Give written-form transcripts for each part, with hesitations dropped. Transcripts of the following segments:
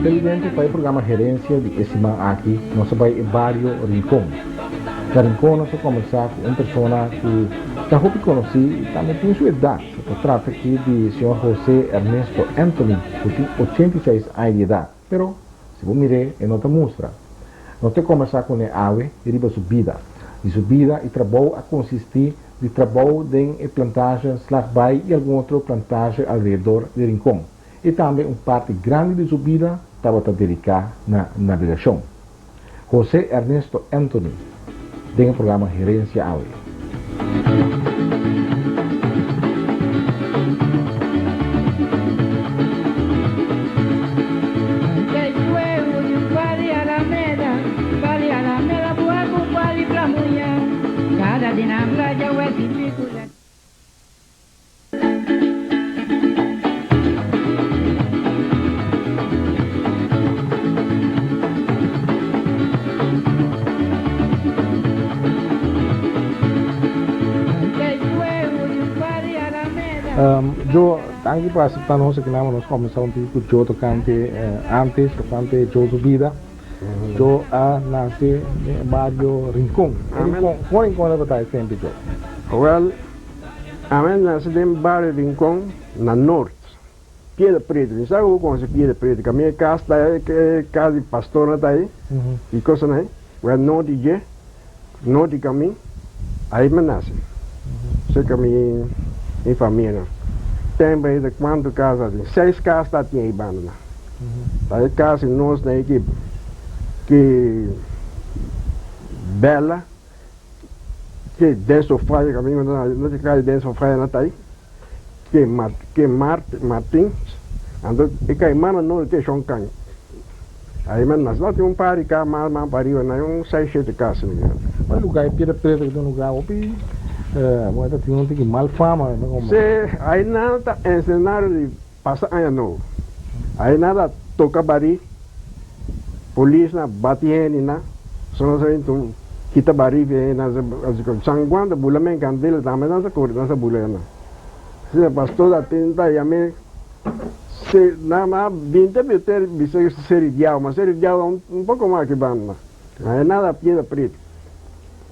Televidente, pa e programa Herencia di e siman aki nos a bai e bario Rincon. Na Rincon nos a combersa cu un persona cu ta hopi conoci y tambe tin su edad. Ta trata aki di señor Jose Ernesto Anthony cu tin 86 aña di edad. Pero, si bo mir'é, e no ta mustra. Nos ta combersa cun'é awe riba su bida. Di su bida y trabou a consisti di trabou den e plantage Slagbaai y algun otro plantage alrededor di Rincon. Y tambe un parti grandi di su bida tabata dedica na navegacion. José Ernesto Anthony den e programa Herencia Awe. Joe, danki pa aseptá nos aki nan. Nos kòmensá un tiki ku Joe tokante antes, tokante Joe su bida. Joe a nase den e bario Rincon. Rincon, kon Rincon tabata e tempu, Joe? Wèl, Ami a nase den bario Rincon na Noord, Piedra Preto. Mi sa ku bo konosi Piedra Preto, kaminda e kas ta ei, e kas di pastornan ta ei i kosanan ei. Wèl nort di dje, nort di kamin, ei mi a nase, serka mi mi famianan. Tempu ei ta kuantu kas ta tin? Seis kas ta tin ei banda nan. Ta e kas di nos na ei ki ki Bella. Ke den sofá e amigo na no ke kai den sofá na tai ke mar ke mart martin anto e kai mana no ke shon kan ai man nas tin un par di ka mas mas pa riba na un seis shete kas mi kere. E lugar e piedra preta ke ta un lugar hopi bueno ta tin un tiki mal fama no como. Se ai nan ta ensenario di pasa aña nobo ai nan ta toka bari Polis na bati hende na so nan sa kita bari fi hende nan sa San Juan ta bula men candela tambe nan sa kore nan sa bula nan asina pastor ta tinta yame se nan a bin te meter bisa seri diablo ma seri diablo un poco mas aki banda ma e nada piedra preto.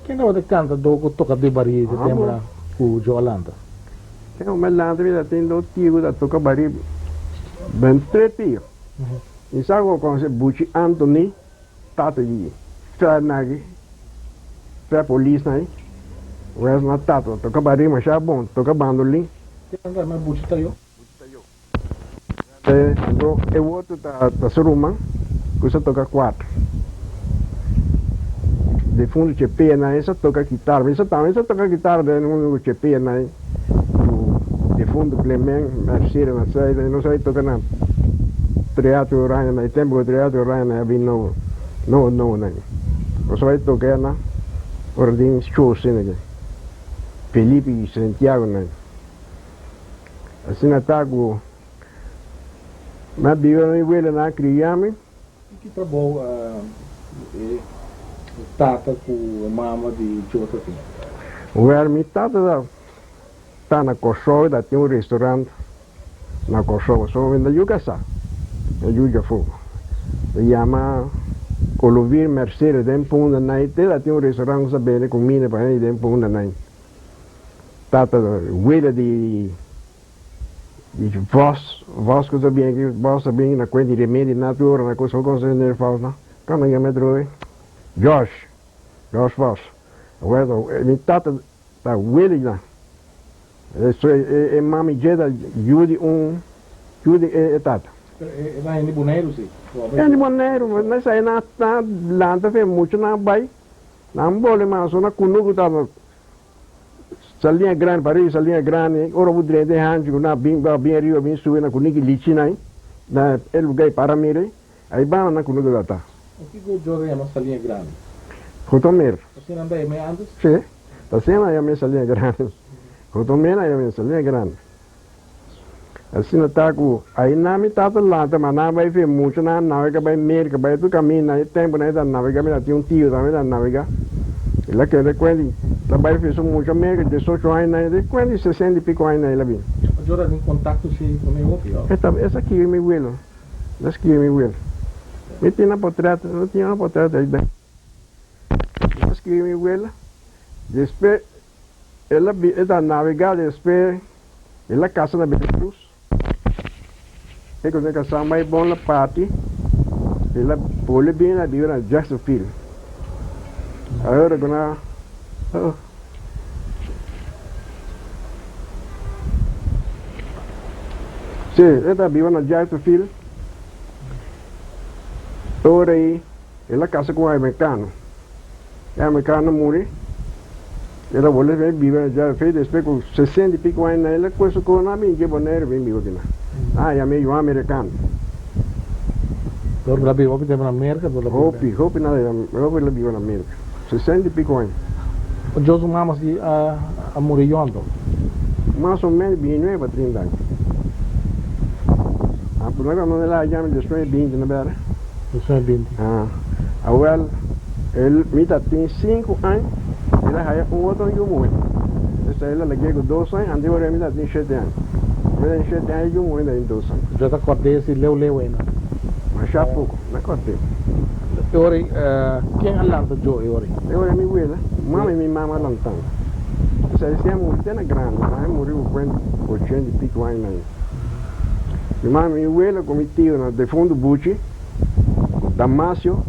Ken tabata canta do cu toca di bari di tembra cu Joe a lanta? Ken a lanta mi ta tin do tio cu ta toca bari ben tres tio. Mi sa ku konosé Buchi Anthony, tata di Fernagui, Fer polisnan ei. Wes na tata toka barí masha bon, toka bandolin. Ken ta yama Buchi Tayo? Buchi Tayo. Anto e otro ta su ruman ku sa toka kuarta. Difuntu Chepea nan ei sa toka kitara. Mi sa tambe sa toka kitara den huntu ku Chepea nan ei. Ku difuntu Clement Mercier na Seida i nos a toka na Teatro Oranje na e tempu ku Teatro Oranje a bin nobo nobo nobo nan. Nos a bai toka ya na ora tin show asina ke Felipe i Santiago nan. Asina ta ku mi a biba mi wela nan a kria mi. Ki trabou e tata ku e mama di Joe ta tin? Wèl, mi tata ta ta na Kòrsou, e ta tin un restorant na Kòrsou. So mi ta yu kasá, mi yu djafó. E yama Olovir Mercedes den Punda Nai. E ta tin un restorant ku sa bende kumida pa hende den Punda Nai. Tata wela di. Di vos, vos ku ta bien aki, vos ta bien na kuenta di remedi natura na kos, kon se hende vos no? Kon nan yama e droe? Josh, Josh Vos. Awor mi tata ta weli na, e mami dje ta yu di un, yu di e tata. Pero e ta hende Boneiru si? Hende Boneiru, nan sa nan lanta fe muchu nan bai, nan bole mas na kunuku ta. Saliña grandi, pa riba saliña grandi, ora bo drenta e hanchi ku nan bin ba bin ariba bin subi na kuniki lichi nan, na e luga ei para mira, ei banda nan kunuku ta ta. Kiko Joe ta yama saliña grandi? Gotomer. Asina nan ta yama e antes? Si, ta asina nan yama e saliña grandi. Gotomer nan yama e saliña grandi. Asina ta ku ai nan mi tata lanta ma nan bai fe mucho nan navega bai Merka bai tur kaminda e tempu nan e ta navega mi ta tin un tio tambe ta navega el a keda kuenti ta bai fe su mucho Merka diesocho aña nan e ta kuenti sesenta i piko aña nan el a bin. Yo ta tin contacto si cu mi hopi of? E ta e skibi mi welo. E skibi mi welo. Mi tin na potret, mi tin na potret ei den. E skibi mi welo. Despues el a e ta navega despues el a casa na Veracruz. E cu ta casa mai bon la parti el a bolbe bini na biba na Jacksonville. Ahora cu na oh. Sí, e ta biba na Jacksonville. Ora ei el a casa cu un americano. E americano muri, el a bolbe bin biba na Jacksonville. Despues cu sesenta y pico aña el a coge su cona a bin dje Bonaire bin biba akinan. Ah, yama e yu americano. Dor el a biba hopi tempo na Merca? Hopi, hopi na, hopi el a biba na Merca. Sesenta y pico aña. Djo su mama si a muri yonto? Mas o menos 29 pa 30 aña. Ah, prome cuando el a yama despues 20, no bera? Despues 20. Ah, awel, el, mi ta tin 5 aña, el a haya un otro yu muhe. Esta el a lag'é cu 2 aña, antes ora mi ta tin 7 aña. Mi ta tin 7 aña, e yu muhe ta tin 2 aña. Djo ta cord'é si leu leu eynan? Masha poco, na cord'é. E ora ei, ken a lanta Joe e ora ei? E ora ei mi wela, mama i mi mama a lantando. Esei si a muri te na grandi, mama a muri ku kuenta ochenta i pico aña na ei. Mi mama, mi wela ku mi tio na defuntu Buchi, ku Damasio,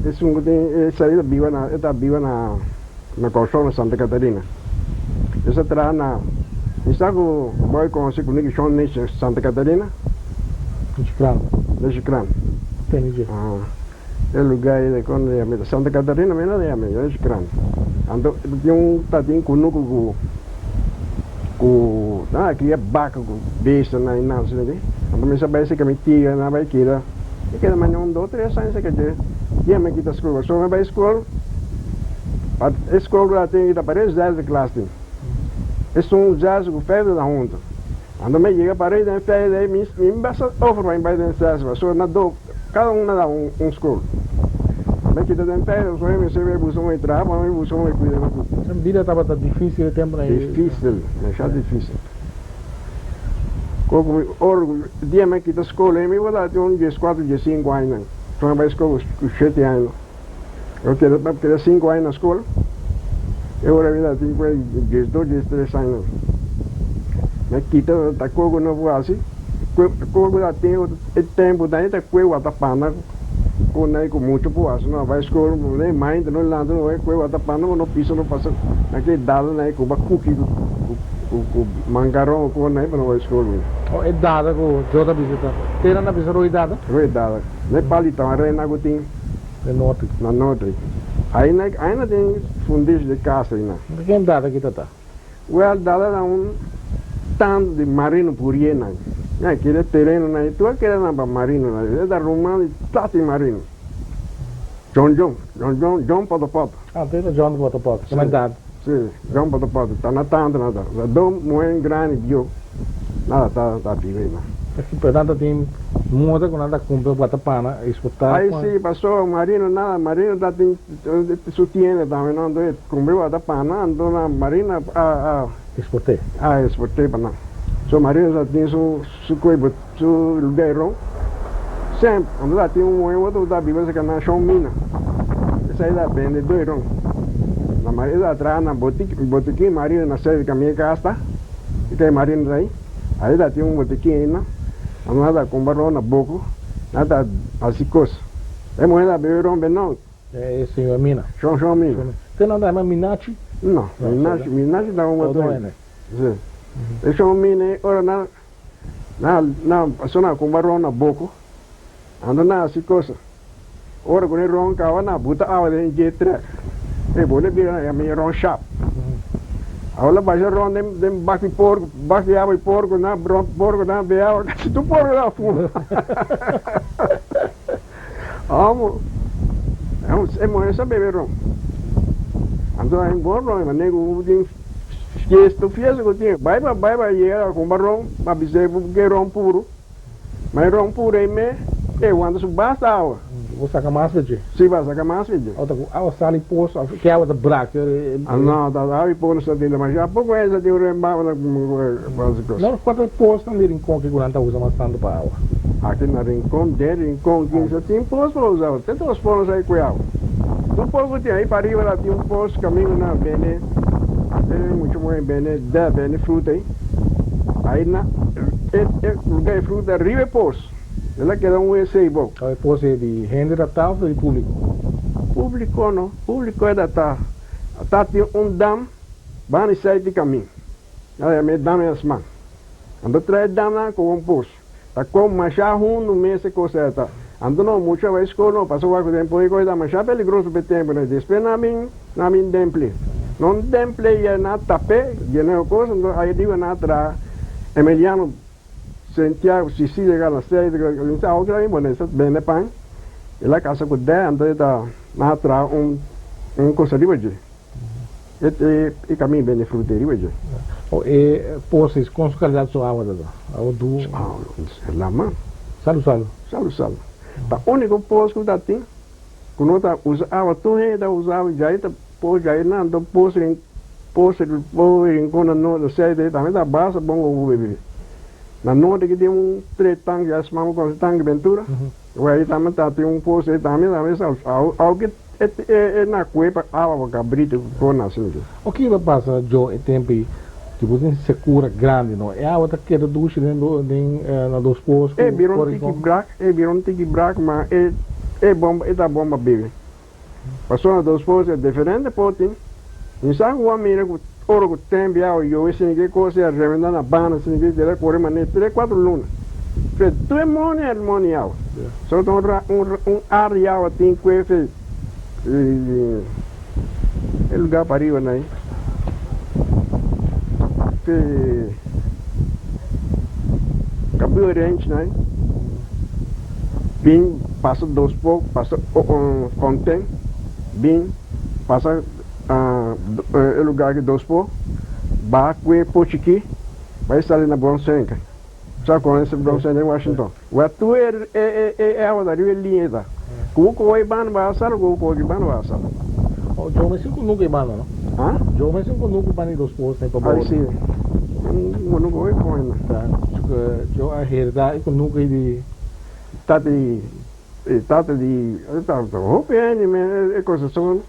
esun ku tin esei ta biba na, e ta biba na na Kòrsou na Santa Catarina. Esa traha na, mi sa ku bo a konosé ku Nicky Shon Nation Santa Catarina? Lechi Kran. Lechi Kran. Tene dje. Aha. E lugá ei de kon yama Santa Catarina mi no ta yama Lechi Kran. Anto tin un ta tin kunuku ku ku nan a kria baka ku besta nan i nan asina ki. Anto mi sa bai seka mi tia nan a bai keda, mi keda mane un dos tres aña seka dje dia mi kita skol. Pasobra mi bai skol. Pa e skol ku ta tin ta parei zesde klas tin. Esun zesde ku vijfde ta huntu. Anto mi yega parei den vijfde ei mi mi basa over pa mi bai den zesde pasobra na do kada un na da un un skol. Mi kita den vijfde pasobra mi mester bai buska un traha pa mi buska un kuida na tur. Bida tabata difisil e tempunan ei. Difisil, masha difisil. Koko mi ora ku dia mi kita skol ei mi por ta tin un dieskuater diesinku añanan. Pasobra mi bai skol ku shete aña. Eu keda pa keda sinku aña na skol, e ora mi ta tin ku diesdos, diestres aña. Mi a kita ta koko no por hasi, koko ta tin e tempu ta ta kue watapana ku nai ku mucho por hasi no a bai skol, nei mainta no lanta no bai kue watapana no pisa no pasa na ke dada nai ku ba kuki ku mankaron ku nai pa no bai skol. Oh e dada ku jo ta bisa ta tera na bisa roi dada? Roi dada, nei palita wan rena ku tin. Na norte. Na norte. Aina, aina tin fundish di casa aina. Ken dada ki ta ta? Wel, dada ta un tanto di marino purié nan. Nan kere tereno nan, y tur a kere nan pa marino nan. E ta ruman di tati marino. John John, John John, John Potopoto. Ah, te ta John Potopoto, ki men dada. Si, John Potopoto, ta na tanto nan ta. Ta dos muhen grandi bieu. Nada ta ta biba ei nan. Pero nan ta tin moda ku nan ta kumpra watapana exportá. Ai si, paso Marino nada, Marino ta tin su tienda tambe no, anto e kumpra watapana anto na Marino a a Export'é. A export'é pa nan. So Marino ta tin su su kuepo su lugar ron semper anto ta tin un muhe otro ku ta biba serka nan shon Mina esei ta bende doi ron. Na Marino ta traha na botikin Marino na serka mi kas ta. I kei marina ta ei, ahí ta tin un botikin ei nan, ando nan ta kumpra ron na boko, nan ta hasi kos. E muhé ta bebe ron benòn. E señor Mina. Shon shon Mina. Te nan ta yama Minachi? No, Minachi, Minachi ta un otro hende. Si. E shon Mina ei, ora nan, nan, nan pasó nan kumpra ron na boko, ando nan hasi kos. Ora ku e ron kaba nan buta awa den dje trek. E bo le bira nan yama e ron shap. Awa la basha ron den den bak di porko, bak di awa di porko nan ron porko nan be awa kasi tur porko nan a fuma. Amo e muher sa bebe ron. Anto nan bon ron e manera ku tin fiesta fiesta ku tin bai pa bai pa yega kumpra ron pa bis'e ku ke ron puru. Ma e ron puru ei me e wanta su basta awa. Bo saka mas fe dje. Si, bo saka mas fe dje. Ota ku awa sali pos of ke awa ta brak. Ah no, ta awa i pos ta tin demasiado poko esa tin un rembaba na hasi kos. No, kua ta e posnan di Rincon ke ku nan ta usa mas tantu pa awa? Aki na Rincon, den Rincon kinsa tin pos pa usa awa. Te dos pos ai ku e awa. Tur pos ku tin ai pa riba la tin un pos kaminda na bende e mucha muher bende de bende fruta ai. Ai na e e luga e fruta riba e pos. El a keda un esei bo. E pos e di hende ta ta of ta di publico? Publico no, publico e ta ta. Ta tin un dam banda di site di kamin. Nan a yama e dam Esman. Anto trae damnan ku un pos. Ta kon masha hundu mes e kos ei ta. Anto no mucha bai skol no pasa wak ku tempu ei kos ta masha peligroso pa e tempu nan. Despues nan a bin nan a bin demple. Non demple i nan a tap'é yena ku kos anto ai riba nan a traha Emiliano Santiago Sicilia gana sei bende pan el a kasa ku dè anto e ta nan a traha un un kos riba dje. E e kamin bende fruta riba dje. O e poses kon su kalidat su awa ta ta? Awa du. Lama. Salu salu. Salu salu. Ta uniko pos ku ta tin ku no ta usa awa tur hende ta usa awa djai ta pos djai nan ta pos rin pos pos rincon na nort na sèite tambe ta basta bon ku bebe. Na norte ki tin un tres tanki ya sma bo konosi tanki Ventura wèl ei tambe ta tin un pos ei tambe tambe salu awa. E na kue pa awa pa kabritu ku ko nase mi. O kiba pasa jo e tempu ei di bo tin sekura grandi no e awa ta keda dushi den den na dos pos ku E bira un tiki brak e bira un tiki brak ma e e bon e ta bon pa bebe pasobra na dos pos e diferente por tin mi sa ku a mira ku ora ku tempu awa yobe sin ke kos e a remenda na banda sin ke keda kore manera tres kuatro luna fe tur e moni e moni awa. So ta un un área awa tin ku efe e lugar pa riba nai fe Cabrillo Ranch nai bin pasa dos pok pasa Fonten bin pasa e lugar ki dos pok ba ku e Pochiki bai sali na Bronsenka. Sa con ese bronce den Washington. Wa tu e e e e awa ta riba e liña ta. Ku ku e banda ba sal ku ku e banda ba sal. Oh, yo me sin kunuku e banda no. Ha? Yo me sin kunuku banda di dos pos ne pa Ay si. Un kunuku e pone. Ta, yo a herda e kunuku ei di. Tata di e tata di e tata hopi hende me e cosa son.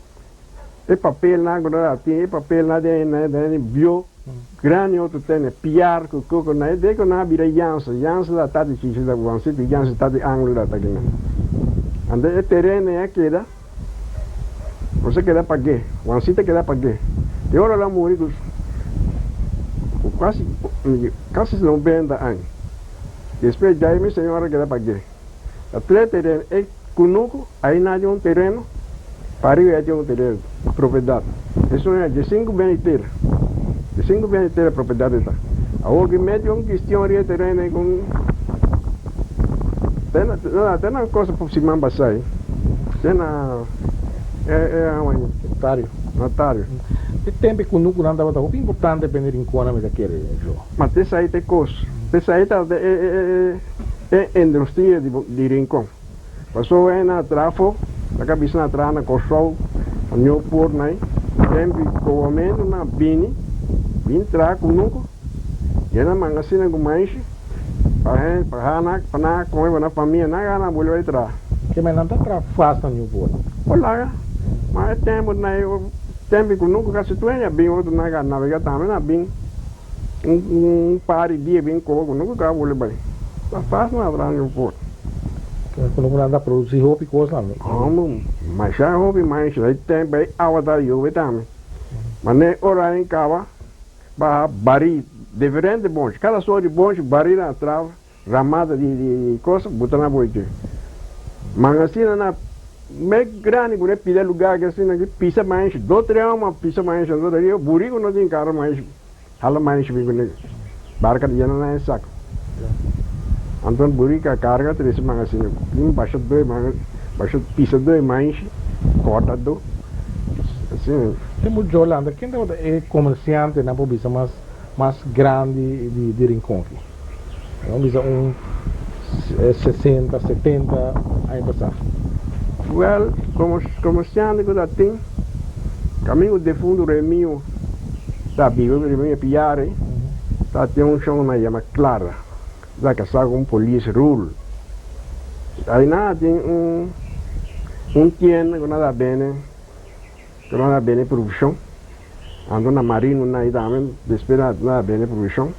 E papelnan ku nan a tin, e papelnan den den bio grandi otro tene piar ku koko nan e deko nan a bira Jansen, Jansen ta tati chichi ta Juancito Jansen tati Anglo ta taki nan. Anto e tereno ei a keda, nos a keda pag'é, Juancito a keda pag'é. Te ora el a muri ku ku kasi kasi 90 aña. Despues djai mi señora a keda pag'é. Ta tres tereno, e kunuku ai na tin un tereno, pariba ya tin un tereno, propiedat. Esun ya diesinku ben di tera, diesinku ben di tera propiedat e ta. Awor ki meti un kistion riba e tereno ei kon te na te na cosa pa siman pasa ei, te na e e Notario. Notario. E tempo e kunukunan tabata hopi importante pa e rinkonnan mi ta kere jo. Ma te esei ta e kos, te esei ta e e e. E industria di Rincon. Pasobra e na trafo ta ka bisa na traha na Kòrsou, na Nieuwpoort nai, tempu di kobamentu na bini, bin traha kunuku, yena manga asina ku maishi, pa hen, pa hana, pa nan a kome, pa nan famia, nan gana buli bai traha. Ke men nan ta traha fas na Nieuwpoort? Por laga, ma e tempu nai, tempu di kunuku kasi tur hende a bin, otro nan a nabega tambe nan a bin. Un par di dia bin koba ku nunka ka bole bai. Ta fásil na traha un por. Kuno ku nan ta produsí hopi kos tambe. Homber, masha hopi manshi. Ei tempu ei awa ta yobe tambe. Ma ne ora ein kaba baha barí diferente bonchi. Kada sort di bonchi barí nan a traha ramada di kos buta na boichi. Man asina na me grandi ku ne pida lugar ki asina ki pisa manshi. Do tres hòmber a pisa manshi anto ta riba buriku no tin kara manshi. Hala manshi bin ku barka ta yena na e sak. Anto buriku a karga trese man asina bin basha doi man basha pisa doi manshi kòrta do asina. Tempu Jolanda ken tabata e komersiantenan por bisa mas mas grandi di Rincon aki? Nan bisa un 60, 70 aña pasá. Wèl, komo komersiante ku ta tin, kaminda ku defuntu Remio ta biba, Remio Piare, ta tin un shon na yama Clara, ta kasá ku un polis Rul. Ainan a tin un un tienda ku nan ta bende ku nan ta bende provishon, anto na Marino nan ei tambe despues nan ta bende provishon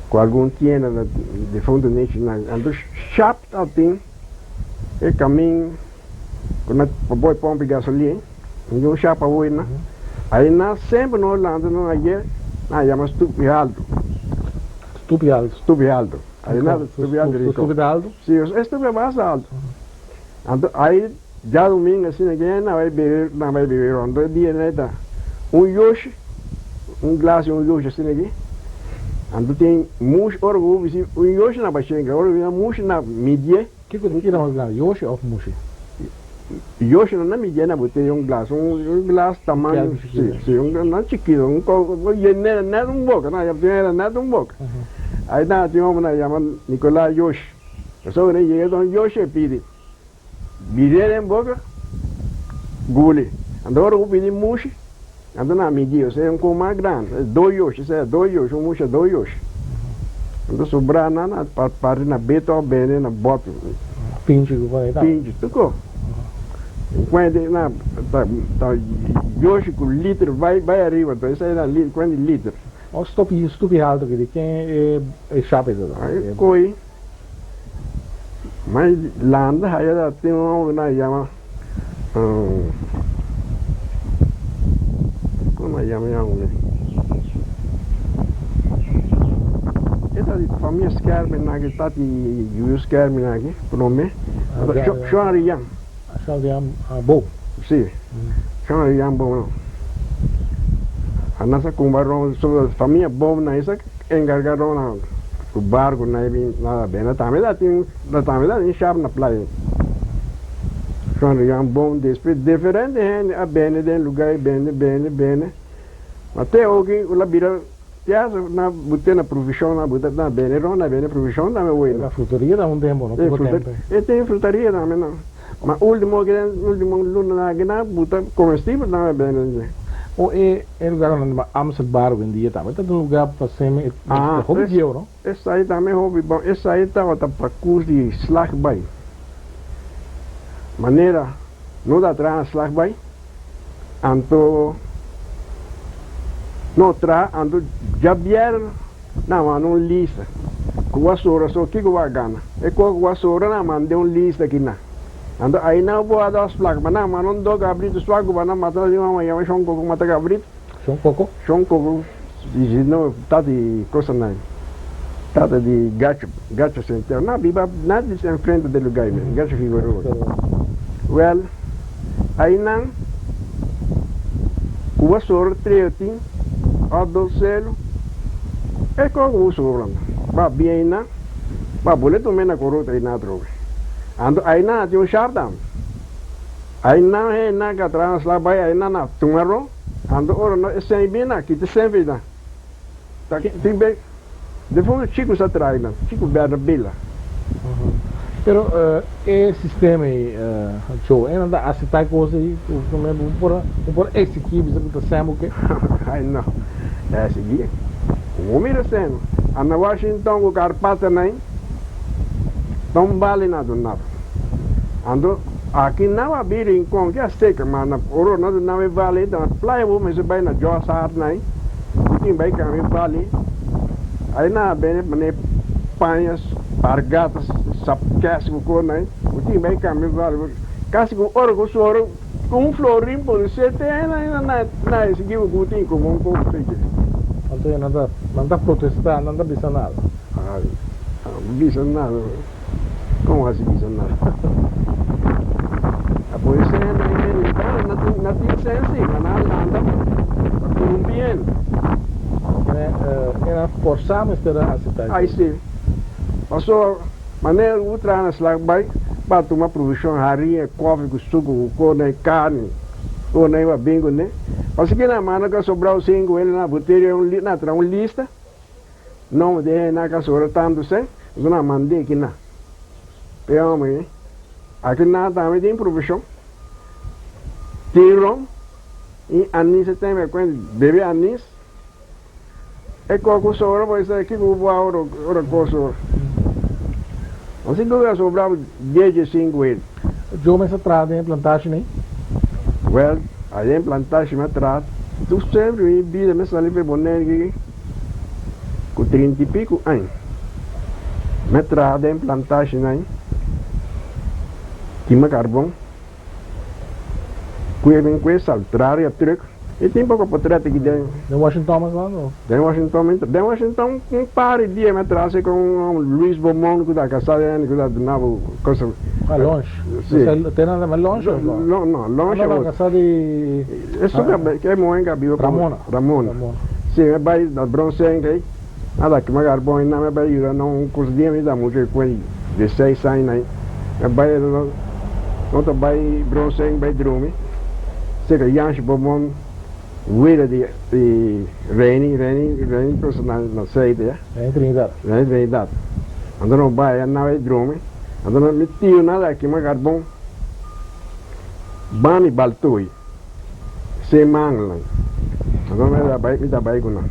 ku algun tienda na defuntu Nechi nan. Anto shap ta tin. E kamin ku na pa boi pompi gasolin, un shap a woi na. Ai na semper no lanta no aye na yama stupi alto. Stupi alto. Stupi alto. Ai na stupi alto rico. Stupi ta alto? Si, e stupi basta alto. Anto ai djadumingo asina ke na bai bebe na bai bebe ron. Anto e dia na ta un yoshi, un glas di un yoshi asina aki. Anto tin mush ora ku bo bisi un yoshi na bashenka, ora ku bo mush na midie. Kiko ta keda mas grandi, yoshi òf mushi? Yoshi no na midie na botella un glas, un glas tamaño, si, si, un na chikitu, un ko yena net un boka, na yena net un boka. Ai na tin un homber na yama Nicolas Yoshi, pasobra e yega don Yoshi e pidi. Bidé den boka, guli. Anto ora ku pidi mushi, anto nan midi, osea un kon mas grandi, dos yoshi, osea dos yoshi, un mushi a dos yoshi. Anto sobrá nan na parti na beta òf bende na bòt. Pinchi ku kos ei tambe. Pinchi, tur kos. Kuenta na ta ta yoshi ku liter bai bai ariba, anto esei ta kuenta di liter. Òf stopi stupi haltu ki di ken e shap ei ta ta? Koi. Mai landa haya ta tin un homber na yama como na yama e homber e ta di famia Skermen aki ta di Juju Skermen aki prome Shon Arian Shon Arian Bo si Shon Arian Bo no a nan sa kumba ron famia Bo na esa Encarga Ronald cu barco na e bin na bena tambe ta tin tambe ta tin shap na playa. Son rian bon despues diferente hende a bende den lugar y bende bende bende ma te oki cu la bira pieza na bute na provision na buta na bende rond na bende provision tambe hoy na. Frutaria ta un tempo no poco tempo. E tin frutaria tambe no ma ultimo ultimo luna aki na buta comestibel tambe bende. O e E lugar ku nan ta Amstelbaar oyendia tambe ta un lugar pa seme e Ah, hopi bieu, no? Esai tambe hopi bon. Esai tabata pa kurs di slagbai. Manera no ta traha slagbai, anto no traha, anto djabièrnè nan manda un lista ku a sobra so kiko bo a gana. E kos ku a sobra nan manda un lista kinan. Anto ai nan bo a dos plak, ma nan manda un do kabritu swa ku bana mata di mama yama shon koko mata kabritu. Shon koko? Shon koko si no tata di cosa nan tata di gacho gacho Santiago nan biba nan di enfrente de lugar mes gacho Figueroa wel ai nan ku bo soro treo tin of dos selo e koko bo soro nan ba bien nan ba bole tume na korota i nan atrobe. Anto ainan a tin un shardam. Ainan hende ka traha na sla bai ainan na tuma ron. Anto ora no e sèn bin na kita sèn bin na. Ta tin be de fondo chiku sa traha ainan, chiku bèrda bila. Pero e sistema ei Joe, e nan ta aseptá e kos ei ku bo por bo por eksigí bisa ku ta sèn bo ke? Ai no, eksigí? Komo mira sèn? A na Washington ku karpata nan. Don bali na dunab. Anto aki nan a bin Rincon ki a seka ma na oro na dunab e valley ta na playa bo mester bai na Jos Hart nai bo tin bai cambia e valley ai nan a bende mane paña pargatas sap kes ku ko nai bo tin bai cambia e valley kasi ku oro ku soro ku un florin pone sete na na na e sigui bo ku tin komo un koko piki. Anto nan ta nan ta protesta nan ta bisa nada. Bisa nada, kon hasi bisa nada? A pone sen na e militarnan, na tin na tin sen si, ma nan a lanta pa korumpi hende. E nan forsá mester a aseptá Ai esei. si, pasobra manera ku bo traha na slag bai, bo a tuma provishon, harinha, kòfi ku suku ku kone, karni, kone bo a bin kuné. Pasobra ki nan manda ku a sobrau sinku hende na boteria, nan a traha un lista. No de na ka sobra tantu sen, enton nan mand'é ki na. E hòmber ei, aki na tambe tin provishon. Tin ron i anis e tem e kuen bebe anis e ko ku sobra bo sa kiko bo a ora ora ko sobra. Así ku a sobra dies di sinku hende. Joe mester traha den e plantashi nei? Wel, aden plantashi mi a traha tur semper mi bida mi a sali pa e Bonaire ku trinta i piku aña. Mi a traha den plantashi nan kima karbon. Ku e bin ku e sal traria truk e tin poko potret aki den. Den Washington mas nan o? Den Washington mi den Washington un par di dia mi a traha si ku un Luis Beaumont ku ta kasa den ku ta duna bo cosa. Ah Longe. Si. Te nan ta Longe o no? No no Longe a otro. Kasa di. Esun ke e mohen ka biba ku. Ramona. Ramona. Si mi bai na Bronsenk ei a ta kima karbon ei nan mi bai yuda nan un kos dia mi ta mucha ku ei dieseis aña nan mi bai no ta bai Bronsenk bai drumi seka Yanshi Bobon wida di Reni Reni Reni cosa na na seite ya Reni Trinidad Reni Trinidad anto no bai a nan bai drumi anto mi tio nan ta kima karbon bani baltoi. Se manglan. Anto mi ta bai, mi ta bai ku nan.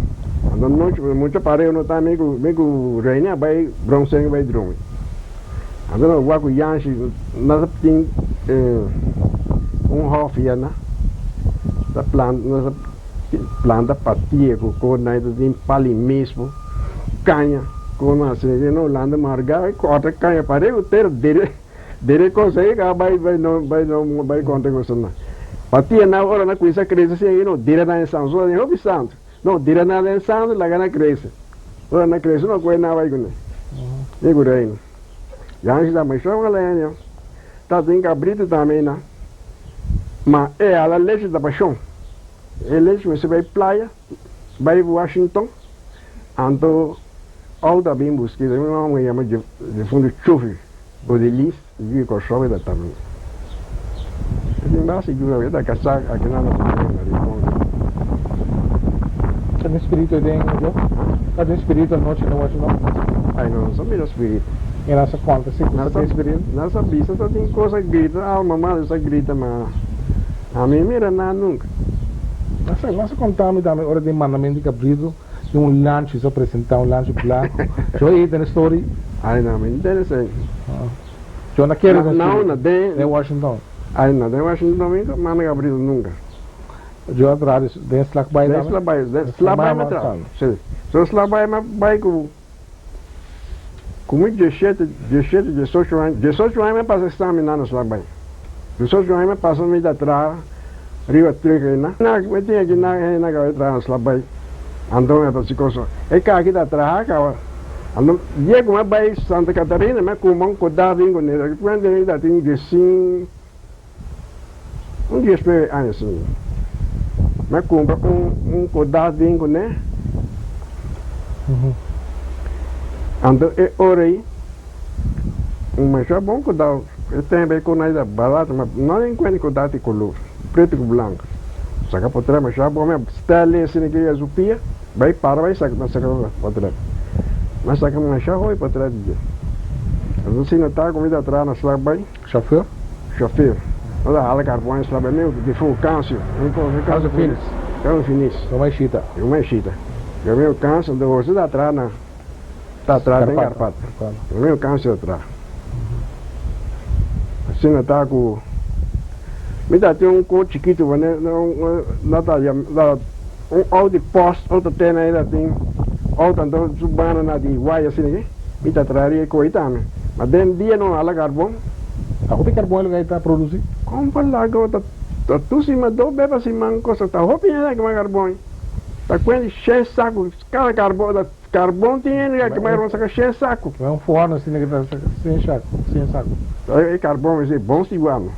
Anto nochi, mucha pareu no ta mi ku, mi ku Reine a bai Bronsen bai drumi. Anto nos wak ku Yanshi, nos a tin un hòfi ana, ta planta, nos a planta patia ku kos nan, ta tin pali mismo, kaña, kos nan asina. No Hulanda marga, kòrta kaña pareu tera dere. Dere kos ei ka bai bai no bai no bai kontra ku esnan. Patia nan ora nan kuminsa krese si ei no dira nan e santu. So den hopi santu. No dira nan den santu laga nan krese. Ora nan krese no koe nan bai kuné. Ni ku reino. Yanshi ta masha un alenio. Ta tin kabritu tambe einan. Ma e hala lechi ta pashon. E lechi mester bai playa, bai Washington. Anto outo a bin busk'é. Mi mama a yama difuntu Chufi. Odelis yu Kòrsou e ta tambe. E tin basta yu e ta kasá aki nan na Bonaire na Rincon. Ta den spiritu e den jo? Ta den spiritu anochi na Washington? Ay no, no sa mira spiritu. E nan sa konta si ku sa den spiritu? Nan sa bisa ta tin kos a grita, alma madre sa grita ma ami mira nan nunka. Nan sa konta mi tambe ora den mandamentu di kabritu. Tin un lanchi sa presenta, un lanchi blanco. Yo ei tene story. Ai no, mi no tene esei. Yo no kere den No, no den. Den Washington. Ai no, den Washington mi no manda cabrito nunca. Yo a traha den Slagbaai tambe? Den Slagbaai, den Slagbaai mi a traha. Si. So Slagbaai mi a bai ku ku mi dieshete, dieshete, diesocho aña, diesocho aña mi a pasa examen nan na Slagbaai. Diesocho aña mi a pasa mi ta traha. Riba truck ei na mi tin aki na hende na kaba traha sla bai anto mi ta si koso e kaki ta traha kaba anto dia ku mi a bai Santa Catarina mi a kumpra un koda bin ku ne kuenta mi ta tin diesin un diesnuebe aña asin mi a kumpra un un koda bin ku ne anto e ora ei un masha bon koda. E tempo ei ku nan ta barato, ma no den kuenta ku ta di kolor, pretu ku blanku. Saka potret masha bon mi stèl asina ke ya su pia, bai para bai saka saka potret. Mi a saka masha hopi potret di dje. Asina ta ku mi ta traha na slag bai. Chauffeur? Chauffeur. No ta hala karbon e slag bai, mi di Kansio. Kansio Finis. Kansio Finis. Roma Ishita. Roma Ishita. Mi Kansio, Jose ta traha na. Ta traha den Karpat. Mi kansa ta traha. Asina ta ku mi ta tin un kos chikitu wanneer nan ta un outo di post outo tene ei ta tin outo anto su banda na di waya asina aki mi ta traha riba e koi tambe. Ma den dia no hala karbon. Ta hopi karbon e lugar ei ta produsi? Kompa lago ta tur siman dos bes pa siman kosa ta hopi hende a kima karbon. Ta kuenta shen saku kada karbon ta. Karbon tin hende ke kima karbon saka shen saku. Kima un forno asina ke ta saka shen saku, shen saku. E karbon mester bon siwa no.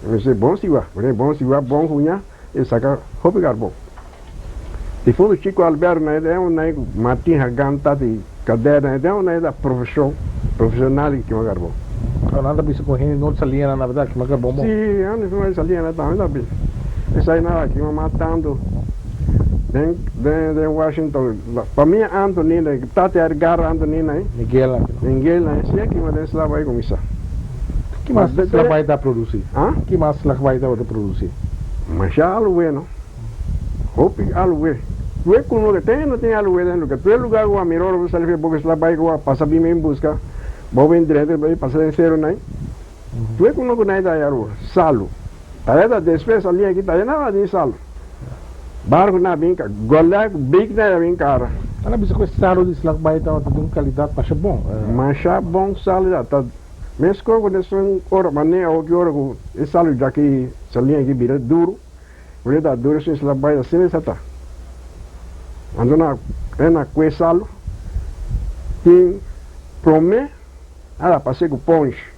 Mester bon siwa, pone bon siwa, bon huña e saka hopi karbon. Difunto Chico Alberto nan e un nan ku Martin Hagan ta di Kader nan e un nan ta profesion, profesional di kima karbon. Pero nan ta bisa ku hende no salia nan na berdad kima karbon bon. Si, hende no salia nan tambe ta bisa. Esai nan a kima mas tantu den den Washington. Pa mi Anthony na Tati Edgar Anthony na Miguel aki no. Miguel na si aki ma den Slagbaai kuminsá. Ki mas Slagbaai ta produsi? Ki mas Slagbaai tabata produsi? Masha aluwe no. Hopi aluwe. Tur e kuno ke ten no tin aluwe den lugar. Tur e lugar ku bo a mira ora bo sali for e boka sla bai ku bo a pasa bin bin buska bo bin drenta bai pasa den seru nai. Tur e kuno ku nai ta haya aruba. Salu. Taya ta despues sali aki taya nada tin salu. Barku na bin ka golea ku big na ya bin kara. Nan a bisa ku e salu di Slagbaai tabata di un kalidat masha bon. Masha bon salu ta. Ta meskos ku esun ora manera awoki ora ku e salu djaki sali aki bira duru. Ora e ta duru esun Slagbaai asina e sa ta. Anto na e na kue salu tin prome a ta pase ku ponshi.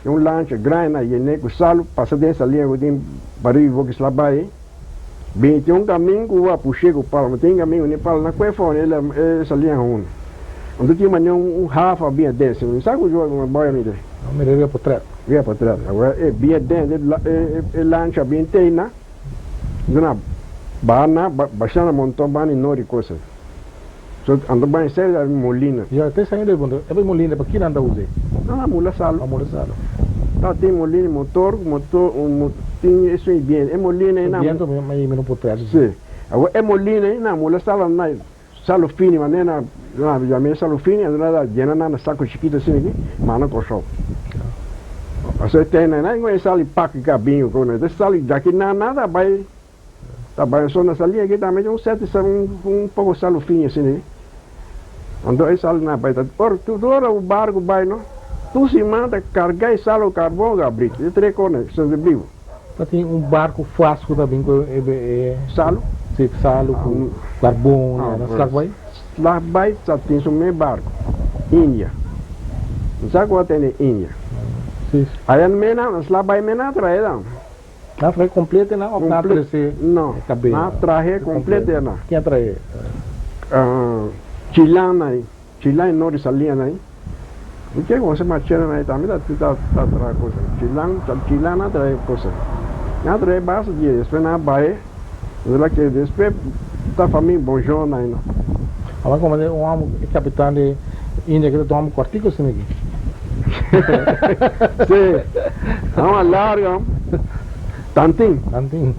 E un lancha grandi na yené ku salu pasa den salia ku tin pariba boki Slagbaai. Bin tin un kamin ku a push'é ku palo, ma tin kamin ku ni palo na kue fone e salia hunda. Anto tin manera un hafa bin aden, si mi sa ku yo boy a mira. A mira riba potret. Riba potret. Awor e bin aden e lancha bin teina, anto na baha na basha na monton banda di nori kosa. So anto ban esei ta molina. Ya te sa hende puntra, e molina pa kinan ta us'é? No, na mula salu. Pa mula salu. Ta tin molina motor ku motor tin esun i biento. E molina ei na. Biento mi no por trese. Si. Awor e molina ei na mula salu na salu fini manera na yam'é salu fini anto na ta yena nan na saku chikitu asina aki manda Kòrsou. Pasobra e tene nan e salu i pak i kabin ku e salu djaki nan nan ta bai. Ta bai so na salia aki tambe tin un seti sa un poko salu fini asina ei. Anto e salu na bai ta ora tur ora un barku bai no tur siman ta karga e salu karbon gabrit e tres kos ei sobrebibu. Ta tin un barku fas ku ta bin ku e Salu? Si salu ku karbon i na slag bai? Slag bai sa tin su mes barku India mi sa ku a tene India Si. Aya mena na slag bai mena trae dan. Nan trahe completo nan of nan trece No, cabello? nan trahe completo nan. Ken a trahe? Chilan nan, Chilan y Nori Saliña nan. Mi ke conoce Machera nan tambe ta ta traha cosa. Chilan, Chilan nan trahe cosa. Nan trahe basta dia, despues nan a bahe, la ke despues ta famia Bonjour nan no. Awor como un homber, e capitan di India ke ta tuma un cuartico asina aki. Sí, amo a larga. Tantin. Tantin.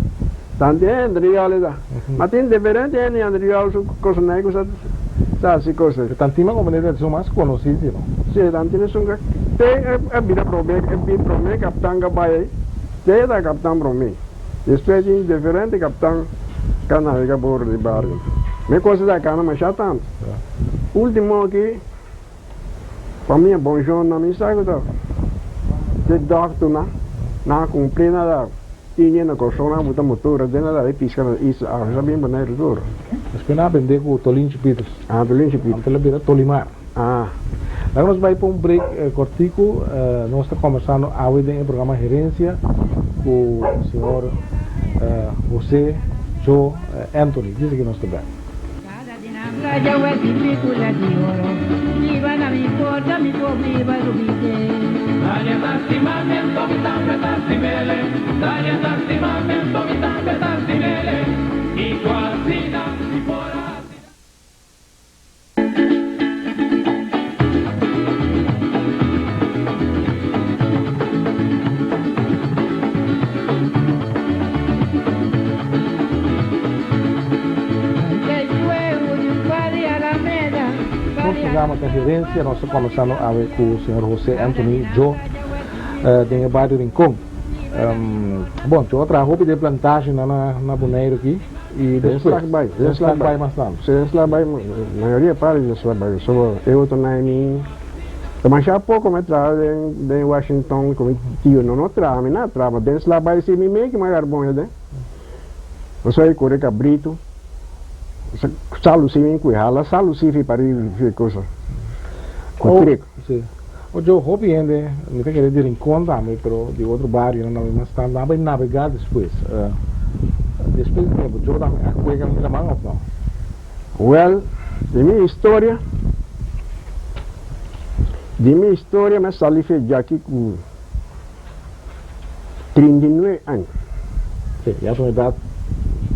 Tantin e Andriol ta. Ma tin diferente hende Andriol su cosa ku sa sa hasi cosa. E Tantin ma como ta esun mas conoci si no? Sí, Tantin esun ka te a bira prome e bin prome captan ka bai ei. Te ta captan prome. Despues tin diferente captan ka navega bordo di barco. Mi cosa ta cana masha tanto. Ultimo aki. Pa mi e bon shon mi sa ku ta te dòkternan nan a kumpli nan ta tin na Kòrsou nan a buta motor aden nan ta piska na isla awe sa bin Boneiru tur. Despues nan a bende ku Tolinchi Peters. Ah Tolinchi Peters. Anto el a bira Tolimar. Ah. Laga nos bai pa un break kòrtiku. Nos ta kòmbersando awe den e programa Herensia ku señor Jose Joe Anthony. Djis aki nos ta bèk. Nos programa ta Herencia, nos ta combersando awe cu señor Jose Anthony Joe den e bario Rincon. Bon, Joe a traha hopi den plantage na na Boneiru aki y Den despues Slagbaai, den Slagbaai mas tanto. Si, den Slagbaai, mayoria parti den Slagbaai, so e otro nan mi Ta masha poko mi a traha den den Washington ku mi tio no no traha mi na traha ma den Slabay si mi meki mi a garbon den nos a kore kabritu salu si mi kue hala salu si fi pariba fi kosa ku trek. Si ojo hopi hende mi ta kere di Rincon tambe pero di otro barionan tambe mas tantu nan a bai nabega despues despues di tempo jo tambe a kue kaminda laman of no? Wel, di mi historia, di mi historia mi a sali fe djaki ku 39 aña. Sí, ya ta un edat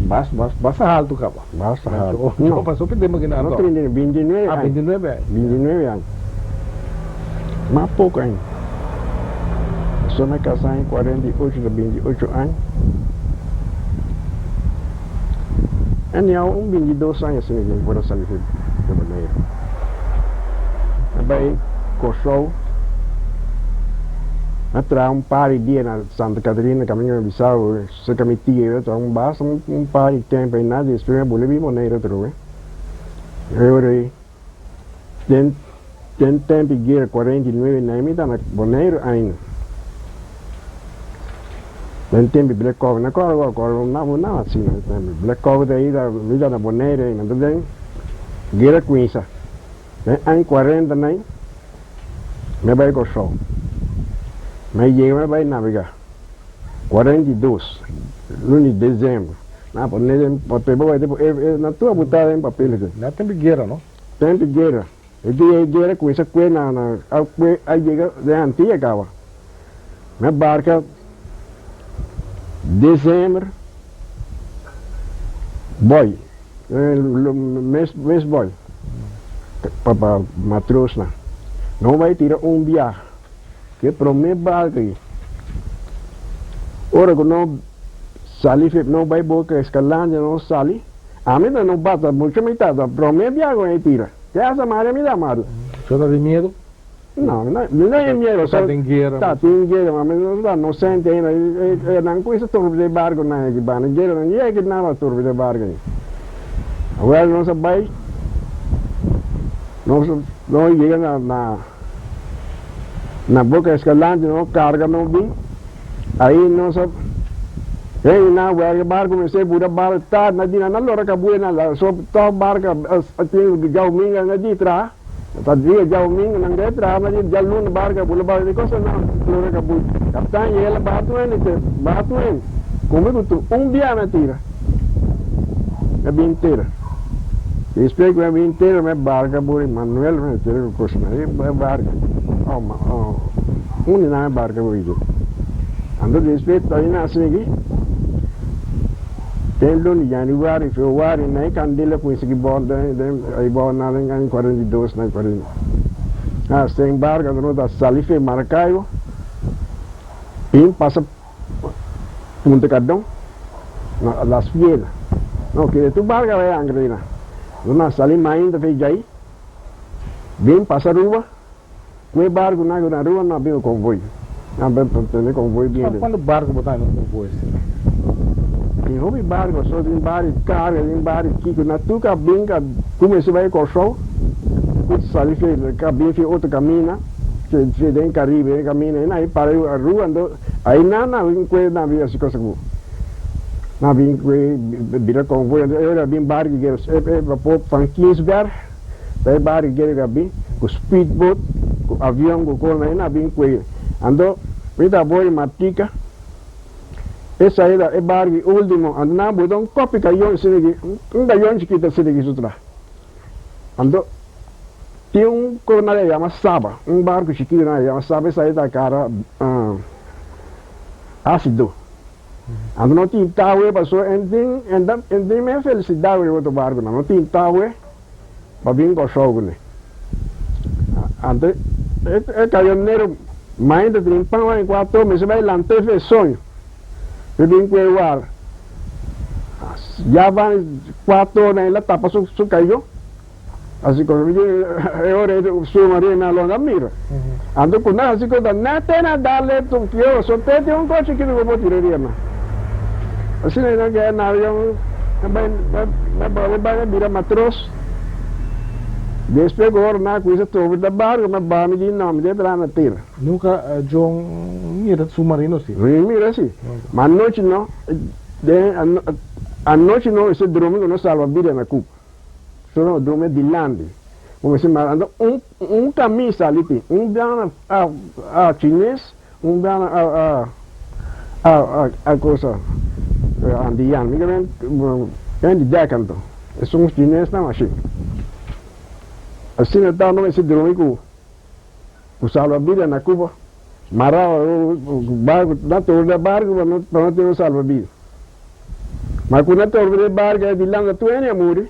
bas, bas, basta haltu kaba. Basta haltu. No, pasó pe tempu kina No 39, 29 aña. Ah, 29 aña. 29 aña. Mas poko aña. Pasobra mi a kasá en 48 ta 28 aña. Anyhow, un 22 aña asina ku mi por a sali for di Boneiru. Mi a bai Kòrsou, mi a traha un par di dia na Santa Catarina, kaminda mi a bisa bo, serka mi tia, mi a traha un basta un par di tempu einan, despues mi a bolbe bin Boneiru atrobe. E ora ei, den den tempu di guera 49 nei mi ta na Boneiru ainda. Den tempu di Black Hawk, na kòrda bo kòrda bo bo nan asina den tempu di Black Hawk ta ei ta mi ta na Boneiru ainda, anto den guera kuminsa den aña 40 nei mi a bai Kòrsou, mi a yega mi a bai nabegá 42 luna di desembro. Na pone den papel, bo bai te e na tur a botá den papel aki. Na tempu di guera no? Tempu di guera. E dia e guera kuminsá kue na na a kue a yega den Antia kaba. Mi a barka desember bòi, mes mes bòi pa pa matrosnan. No bai tira un biaha. Ke promé barka ei. Ora ku no sali fe no bai boka Escalante no sali ami ta no bata mucho mi tata prome bia ku e tira te hasta mari mi ta mari. So ta tin miedo? No mi no tin miedo Ta tin guera ta tin guera ma mi no ta nocente ainda e nan kuminsa turbi den barco nan aki banda guera nan yega nan a turbi den barco ayi awel nos a bai nos nos yega na na na boka Escalante nos carga nos bin. Ahí nos a Hey na werga barco mester buda barco ta na di na lora kabue na la so to barca a tin djaominga na di traha ta dia djaominga nan debe traha na di djaluna barca bula barco di cosa na lora kabue captan yega la baha tueni te baha tueni come cu tur un bia na tira na bin tera despues cu na bin tera me barca buri Manuel me tira cu cos na e barca oh ma oh. Unda nan a barka ku Egypt? Anto despues ta na sigui den luna di januari, februari nan e kandela kuminsa ki bòl den den ei bòl nan den aña 42 nan 40. Ah, sin barka anto nos ta sali fe Maracaibo bin pasa Punta Cardon na Las Piedras. No kere tur barka bai ankra ei nan. Nos a sali mainta fe djai bin pasa Aruba. Ku e barku nan ku na Aruba no a bin un konvoi. Nan a bin tene konvoi bien den. Kuantu barku bo ta den un konvoi asina? Tin hopi barku, so tin bar di karga, tin bar di kiko. Na tur ka bin ka kuminsá bai Kòrsou, ku sali fe ka bin fe otro kaminda, fe den Karibe den kaminda ei nan para Aruba anto ai nan nan bin kue nan bin hasi kosa ku nan bin kue bira konvoi anto e ora bin barku e bapor van Kinsberg. Ta e bari kere ka bin ku speedboat, ku avion, ku kos nan e na bin kueyo. Anto mi ta bori matika e saida e bari ultimo anto nan a bota un kopi kayon asina ki un kayon chikito asina ki su tra. Anto tin un kos nan a yama saba, un barku chikito nan a yama saba e saida ta kara asido. Anto no tin tawe paso en tin en ta en tin men felicidad ku e otro barkunan no tin tawe pa bin Kòrsou kuné. Anto e e kayonero mainta tin pan wan kuato mester bai lant'é fe soño pe bin ku e war ya van kuato nan el a tapa su su kayon. Asi cosa mi di e ora e su maria mi a longa mira. Anto cu nan hasi cosa na te na dale tu pio so te tin un coche chikito cu bo tira riba nan. Asina nan keda navega bai bai bai bira matros. Despues cu ora nan a cuminsa trobe ta barco mi a baha mi di no mi debe traha na tera. Nunca John mira submarino si? Mi mira si, ma anochi no, den anochi no mester drumi cu no salba bida na Cuba. Solo drumi dilanti. Bo mester mara anto un un camisa ali tin un biaha a a chines un biaha a a a a a cosa antiano mi ke men di dek anto esun chines nan ashi asina ta no mester drumi ku ku salbabida na Cuba mara barco na torda barco pa no pa no tin un salbabida. Ma ku na torbe de barga e di landa tu ene a muri.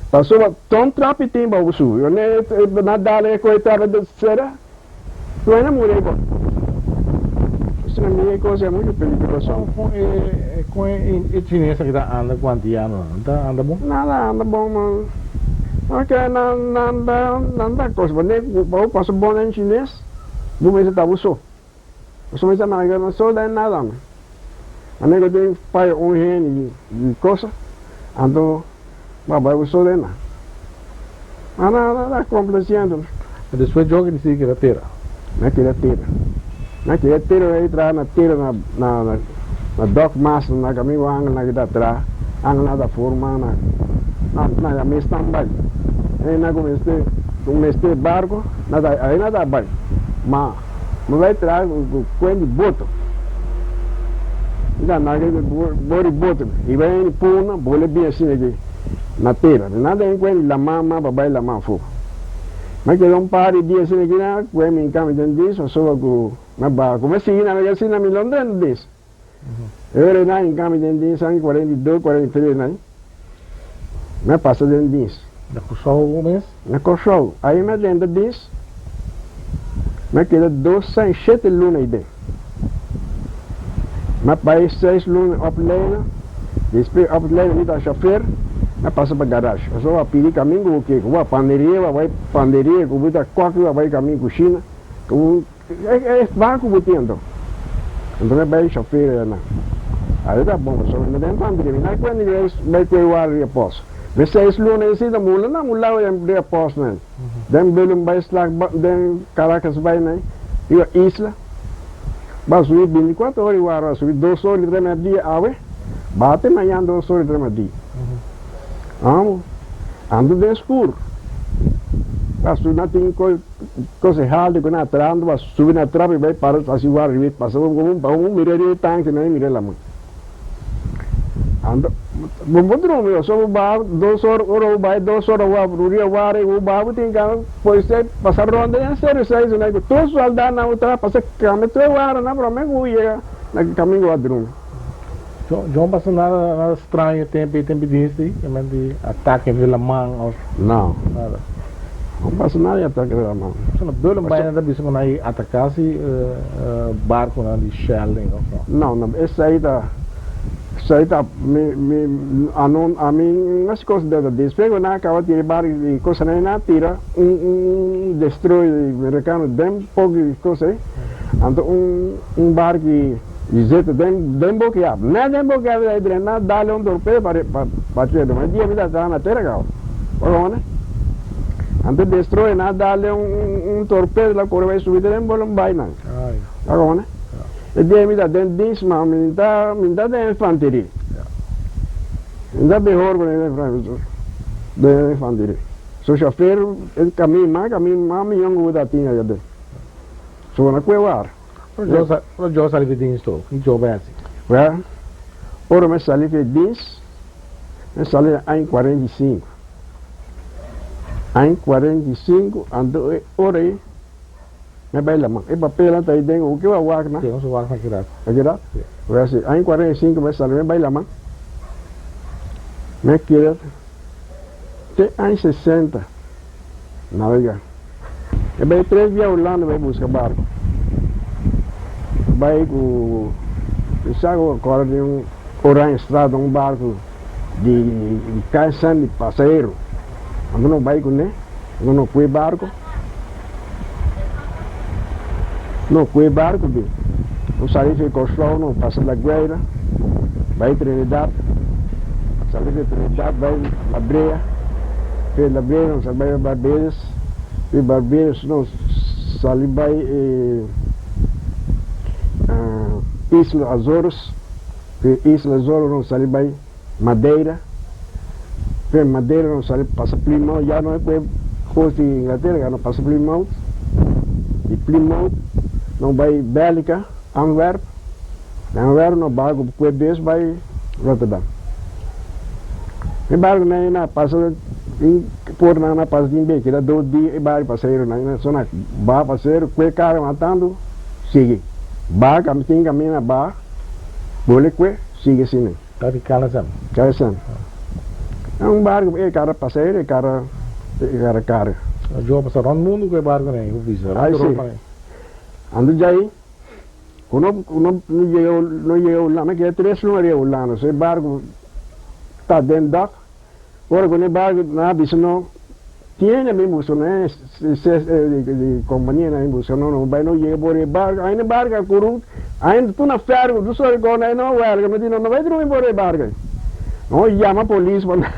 Pasobra ton trapi tin bou su. Yo ne na dal e koe trapi de sera, tu ene a muri ei bo. Asina mi e kos e muchu peligroso. Kon e kon e chines aki ta anda ku antianonan? Nan ta anda bon? Nan ta anda bon ma no ke nan nan ta nan ta kos bo ne ku bo pasa bon den chines bo mester ta bo so. Pasobra mi ta navega na so den nada mi. Manera ku tin faya un hende di cosa anto bo a bai bo so den nan. Ma nan ta complaciendo. Despues Joke disidi keda tera. Mi a keda tera. Mi a keda tera ora e traha na tera na na na dock master na kaminda ku angelnan kita traha. Angelnan ta forma na na na ya mes nan bai. Nan ku mester ku mester barko nan ta ahí nan ta bai. Ma. Mi bai traha ku kuen di boto. Mi ta anda ku bor di boto. I bai hende puna bole bin asina aki na tera. Mi nan ta hende kuen di laman mas pa bai laman afó. Mi a keda un par di dia asina aki na kuen mi kami den dis pasobra ku mi a baha. Ku mi a sigui nabega asina mi lo no drenta dis. E ora ei nan kami den dis aña 42, 43 nan. Mi a pasa den dis. Na Kòrsou mes? Na Kòrsou. Ahí mi a drenta dis. Mi a keda 2 aña i 7 luna ei den. Mi a bai 6 luna opleiden. Despues opleiden mi ta chauffeur. Mi a pasa pa garage. Pasobra bo a pidi kamin ku bo ke. Ku bo a panderia, bo a bai panderia. Ku bo ta kòki, bo a bai kamin kushina. Ku bo e ban ku bo tin anto. Anto mi a bai chauffeur einan. Ahí ta bon pasobra mi ta infanteria. Mi no a kuenta di bai kue wara di pòs. Mi 6 luna ei si ta mula na un lado di pòs nan. Den Belum bai slag den Caracas bai nan riba isla. Ba subi 24 ora i wara ba subi 2 ora i 3 merdia awe bate mañan 2 ora i 3 merdia. Amo anto den skur ba subi nan tin konsehal ku nan atra anto ba subi na trap i bai para hasi wara riba pasa pa un mira riba e tanki nan mira laman. Anto bo por drumi pasobra bo baha 2 ora, ora bo bai 2 ora bo a ruria wara i bo baha bo tin gana polisia pasa ronda den seru seis una ku tur soldanan bo traha pasa kambia tur e waranan prome ku bo yega na kaminda bo a drumi. Djo no pasa nada nada straño tempu ei tempu di dienst ei kimen di atake di laman of No nada? No pasa nada di atake di laman. Pasobra Bullen Bay nan ta bisa ku nan a ataka si barkonan di Shell den of no? No no esei ta esei ta mi mi ano ami no si kos deta despues ku nan a kaba tira e barko di kosanan ei nan a tira un un destroyer merikano den poko di kos ei anto un un barko di I zeta den den boki ab. Net den boki ab ei drenta dale un torpedo pa pa pa tierra. Ma e dia mi ta traha na tera kaba. Bo kone? Anto destroyer nan a dale un un un torpedo la kore bai subi den bolon bai nan. Bo kone? E dia mi ta den dienst ma mi ta mi ta den infanterie. Mi ta mehor ku den den infanterie. So chofer e kamin mas kamin mas miyon ku bo ta tin aya den. So na kue war. Ora Joe sali fi dienst to, ki Joe bai hasi? Wel, ora mi sali fi dienst, mi sali na aña 45. Aña 45, anto e ora ei mi bai laman. E papelnan ta ei den, bo ke wak nan? Si, nos a wak nan kirat. A kirat? Si. Wel, si, aña 45 mi sali, mi bai laman. Mi a keda te aña 60 navega. E bai tres bia Hulanda bai buska barco. Bai ku mi sa ku acorda di un Oranjestraat un barco di KSM di pasahero. Anto no bai kuné, anto no kue barco. No kue barco bin. No sali fi Kòrsou no pasa La Guaira bai Trinidad, sali fi Trinidad bai La Brea, fi La Brea no sali bai Barbados. Di Barbados nos sali bai e Isla Azores, di Isla Azores nos sali bai Madeira, di Madeira nos sali pasa Plymouth, ya no e kue kos di Inglaterra, ya no pasa Plymouth, di Plymouth nos bai Bèlgika, Antwerp, di Antwerp nos barku kue bes bai Rotterdam. E barkunan na pasa. I por nan a pasa tin be keda 2 dia e bari paseronan na zona ba pasero kue kara matando sigui ba kam tin kamina ba bole kue sigui asina. Ta di Calasan. Calasan. E un barco e kara pasero e kara e kara kara. Jo a pasa rond mundo ku e barconan ei, ku bisa rond Ai si. Europa ei. Anto djai. Ku no no yega no yega Hulanda, mi keda tres luna riba Hulanda, so e barku ta den dòk, ora ku e barku nan a bisa no tiene mi buska no e di kompania nan a buska no no bai no yega por e barku, ainda e barku a kuru ainda tur na fèrgu tur sori kos nan no wèrga no di no no bai drumi por e barku ei, no yama polis pa nan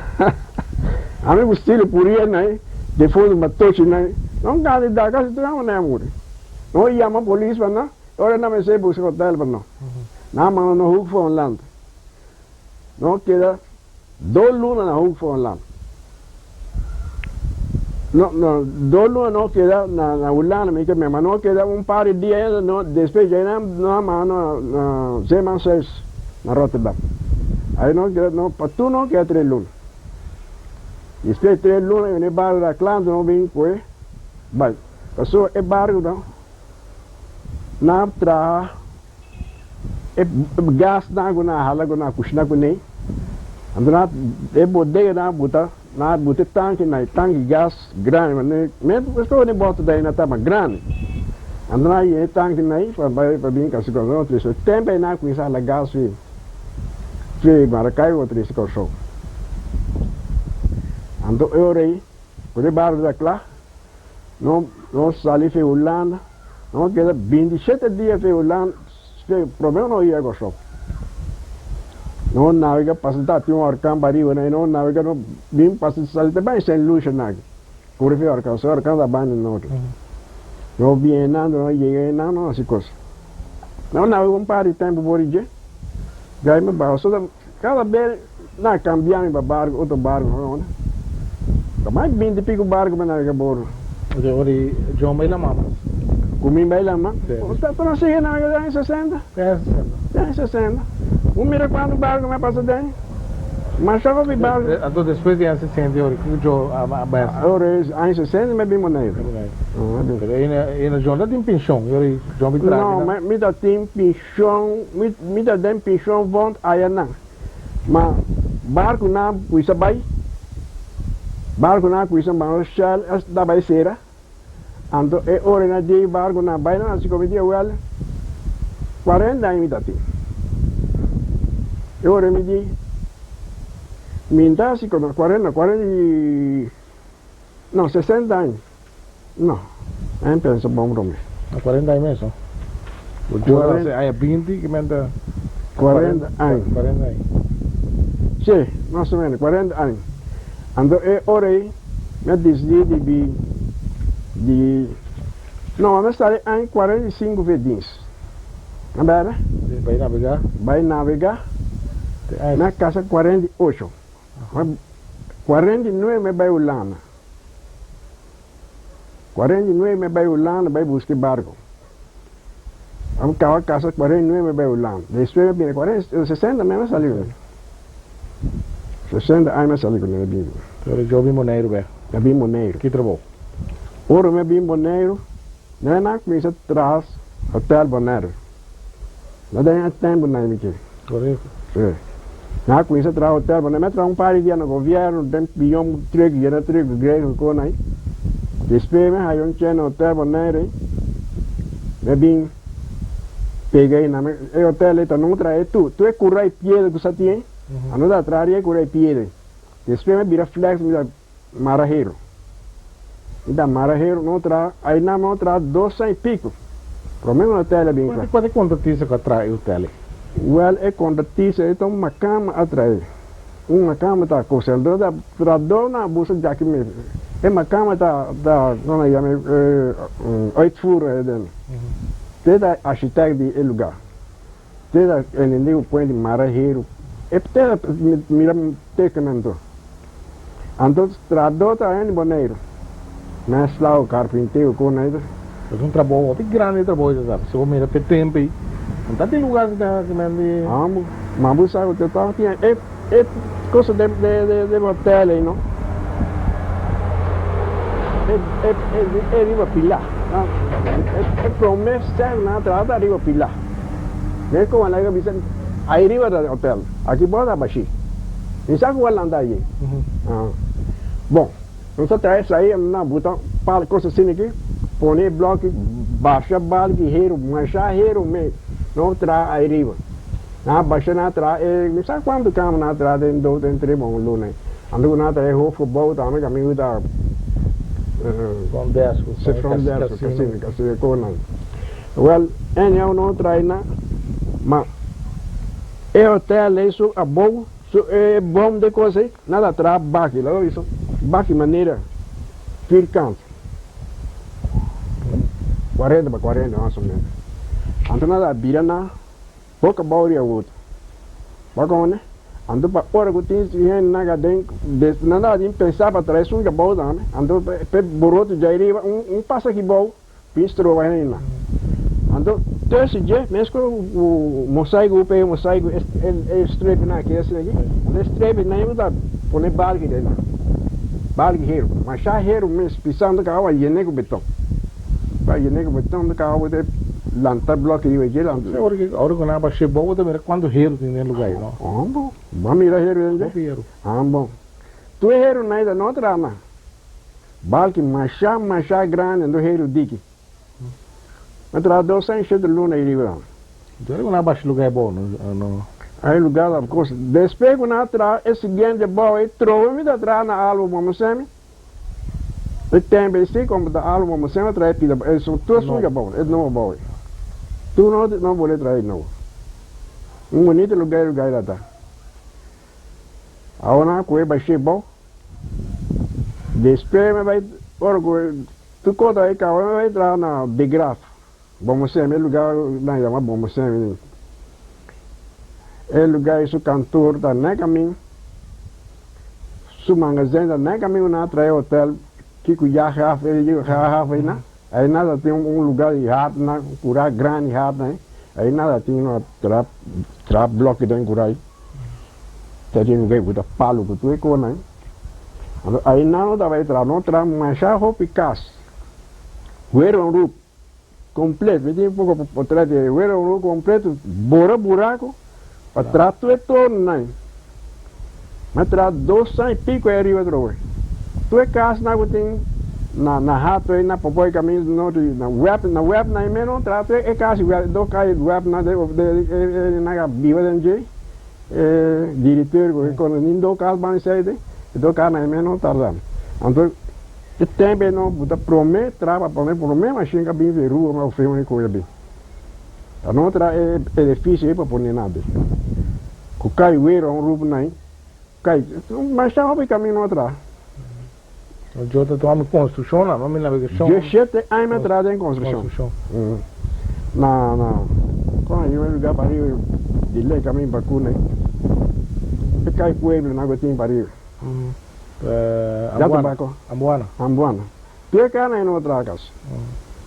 ami ku stilo puria nan defuntu matochi nan no gana di dak kasi tur nan a muri. No yama polis pa no, ora nan mester buska hotel pa no. Nan manda no Hoek van Holland. No keda dos luna na Hoek van Holland. No, no, dos luna no keda na, na Hulanda, mi ke ma no keda un par di dia, no, despues djei nan, nan manda no na Zeemanshuis na Rotterdam. Ahí no keda, no, pa tur no keda tres luna. Despues tres luna, e barco da klanten no bin koe bai. Pasobra e barkunan nan traha e gasnan ku nan hala ku nan kushina kuné, anto nan e bodeganan a buta nan a buta e tanki nan e tanki gas grandi manera meskos ku e bòter ta na taba grandi anto nan a yena e tanki nan pa bai pa bin kasi Kòrsou trese tempu ei nan a kuminsá hala gas fi fi Maracaibo trese Kòrsou anto e ora ei ku e barku ta kla. No no sali fe Hulanda, no keda 27 dia fe Hulanda, fe prome no yega Kòrsou. No navega pasa ta tin un orkan pariba na no navega no bin pasa sali ta bai Saint Lucia na aki. Kuri fe orkan, so orkan ta banda norte. No bien nan no yega nan no hasi kos. No navega un par di tempo por di dje. Djai mi baha so ta cada be na cambia mi pa barco otro barco no ta mas 20 y pico barco mi navega bordo. Oke ora di John bai lama mas. Cu mi bai lama? Si. Ta ta sigui navega den 60. Den 60. Den 60. Bo mira cuanto barco mi a pasa den. Masha hopi barco. Anto despues di aña 60 ora cu John a bai haci? Ora aña 60 mi a bin Boneiru. Pero eyna John ta tin pension ora John bin traha. No mi ta tin pension. Shon, mi, mi ta den pension vond aya nan. Ma barku nan kuisa bai, barku nan kuisa mano Shell a da bai sera. Anto e ora na dje barku nan bai nan hasi komo dia wel 40 aña mi ta tin. E ora mi di, mi ta hasi komo 40, 40 y, no, 60 aña. No, N pensa bon prome. Na 40 aña mes no. Bo djora hace aña 20 ki men ta 40 aña. 40 aña. Si, mas o menos 40 aña. Anto e ora ei mi a disidi di bi di no, mi a stari aña 45 fe dins. Na berde? Bai nabega. Bai nabega. Mi a casa 48. 49 mi a bai Hulanda. 49 mi bai Hulanda bai buska e barco. A caba casa 49 mi bai Hulanda. Despues mi bini 40, 60 mi a sali cu ne. 60 aña mi a sali cu ne mi bini. Ora yo bin Boneiru be? Mi a bin Boneiru. Ki trabou? Ora mi a bin Boneiru, mi a cuminsa traha Hotel Bonaire. No den e tempu nan mi ke. Korekto. Sí. Nan a kuminsá traha hotel, pero nan a traha un par di dia na gobièrnu, den pion truk, yena truk, grave ku kon ai. Despues mi a haña un chèn na hotel Bonaire, mi a bin pega ei nan. E hotel ei ta no traha e tur, tur e kura e piedra ku sa tin ei, a no ta traha riba e kura e piedra ei. Despues mi a bira flex, mi ta mara heru. Mi ta mara heru, no traha, ai nan no traha dos aña y pico. Prome un hotel a bin kla. Cual e contratista cu a traha e hotel ei? Wel, e contratista ei ta un macama a traha. Un macama ta cosa. Enton ta trahador nan a buska djaki mes. E macama ta, ta, con nan yama e, uitvoerder den. Te ta architect di e lugar. Te ta entende cu puente mara heru. E te ta mira tekennan tur. Anto trahador ta hende Boneiru. Mesla o carpintero con ei ta. Es un trabou hopi grandi e trabou ei ta sa. Si bo mira p'e tempu ei, no ta tin lugar si ta hasi men di. Amo, ma bo sa cu te tabata tin e e cosa de de de hotel ei no. E e e riba pila. E prome step nan a traha ta riba pila. Mi como nan a bisa ai riba ta hotel, aki bo ta bashi. Mi sa cu a lanta ayi. Bon, nos a traha esai, nan a buta par cos asina aki, pone e bloki, basha balki heru, masha heru me. No traha ai riba. Nan a basha nan a traha e mi sa cuanto cama nan a traha den dos den tres bon luna ei. Anto cu nan a traha e hoofdgebouw tambe caminda cu ta Front desk si front desk casino casino e conan. Well anyhow nan a traha nan ma e hotel ei su abou su e bom de cos ei nan ta traha baki lo bisa baki manera vierkant. 40 pa 40 mas o menos. Anto nan ta bira na boca abou di auto. Bo kone? Anto pa ora ku tin hende nan ka den nan tabatin pensa pa trae suyo abou tambe. Anto p'e boroto djai riba un un pasa aki bou bin stroba hende nan. Anto tussen dje mes ku mosaico ku pega mosaico e streepnan aki asina aki. Anto e streepnan ei ta pone balki den nan. Balki heru. Masha heru mes pisando ka awa yene ku beton. Pa yene ku beton ta awa ta lanta bloki riba dje lanta. Ora ku ora ku nan a basha bo bo ta mira kuantu heru tin den luga ei no. Ambo. Bo a mira heru den dje? Hopi heru. Ambo. Tur e herunan ei ta no traha nan. Balki masha masha grandi anto heru diki. Mi a traha dos aña shete luna ei riba. Entonces ku nan a basha luga ei bo no no. Ei luga ta kos. Despues ku nan a traha e siguiente bou ei trobe mi ta traha na algo bo mosemi. E tempo ei si como ta algo bo mosemi a traha e pida e son tur suyo bou e nobo bou ei. Tur no no bole traha e nobo. Un bonito luga ei luga ei ta ta. Awor nan a kohe bash'é bou. Despues mi bai ora ku tur kos a kaba mi bai traha na De Graaf, Bomosemi, e lugar nan yama Bomosemi. E lugar ei su kantoor ta nek amin, su magazijn ta nek amin ku nan a traha e hotel kiko jachthaven ei nan. Ei nan ta tin un lugar di hatnan, un kura grandi hatnan ei. Ei nan ta tin un traha traha bloki den kura ei. Ta tin lugar ku ta palu ku tur e konan. Anto ei nan no ta bai traha, no traha masha hopi kas. Wera un ruk kompleto, mi tin poko potret ei, wera un ruk kompleto, bora buraku pa traha tur e tornan ei. Mi a traha dos aña y pico ahí ariba atrobe. Tur e casnan cu tin na na Hato ahí na Popoy Camino Norte na web na web na ahí mero traha tur e cas web dos cay web na de de nan a biba den dje e directeur cu e cono nin dos cas ban esey de e dos cas na ahí mero tarda. Anto e tempo ahí no bo ta prome traha pa pone prome machine cu a bin verhuur of firma cu a bin. Ta no traha e edificio ahí pa pone nada. Ku kai wero un rup nai kai masha hopi kamino atra. Yo ta tuma mi konstrukshon na no mi navegashon. Dieshete aña mi a traha den konstrukshon. Na na kon a yama e lugar pariba di lei kamin pa ku nai e kai pueblo nan ku tin pariba. Ambuana. Ambuana. Ambuana. Pie kana e no traha kas.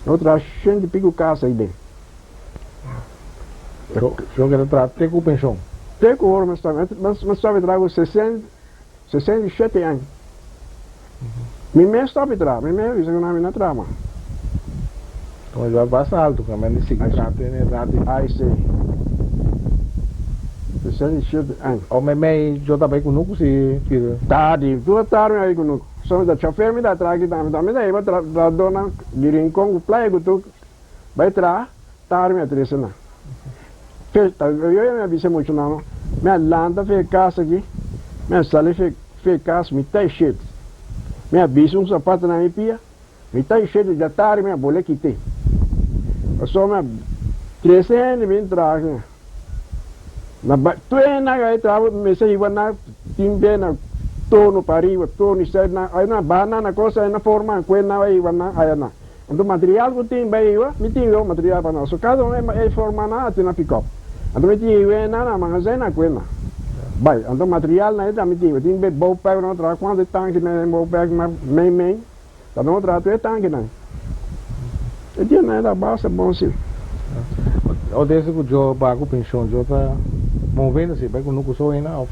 No traha shenti piku kas ei den. Yo ke ta traha te ku penshon. Te ku ora mi sta, mi stop di traha ku 67 aña. Mi mes stop di traha, mi mes bisa ku nan mi no traha mas. Como e basta alto ku men di sigui traha te na edad di. Ai si. 67 aña. O meimei yo ta bai kunuku si pide. Ta di tur tardi mi a bai kunuku. So mi ta chofer mi ta traha aki tambe, tambe ta hiba trahadornan di Rincon ku playa ku tur. Bai traha, tardi mi a trese nan. Fe, ta yo ya mi a bisa muchu nan no. Mi a lanta fe e kas aki, mi a sali fe fe e kas mitá e shete. Mi a bisa un sapato na mi pia, mitá e shete dja tardi mi a bole kite. Pasobra mi a trese hende bin traha aki. Na bai, tur hende nan a traha mester hiba nan tin be na torno pa ariba, torno isei nan, ai nan baha nan na cosa, ai nan forma kue nan bai hiba nan aya nan. Anto material ku tin bai hiba, mi tin yo material pa nan. So kada un e forma nan a tin na pick up. Anto mi tin hiba nan na magazijn nan kue nan bai. Anto material nan e mi tin hiba. Tin be bouwpijp nan traha kuantu tanki men den bouwpijp ma mei mei. Ta no traha tur e tankinan. E dia nan e ta basta bon si. O desde ku Joe ba ku penshon, Joe ta movendo si bai kunuku so ena of?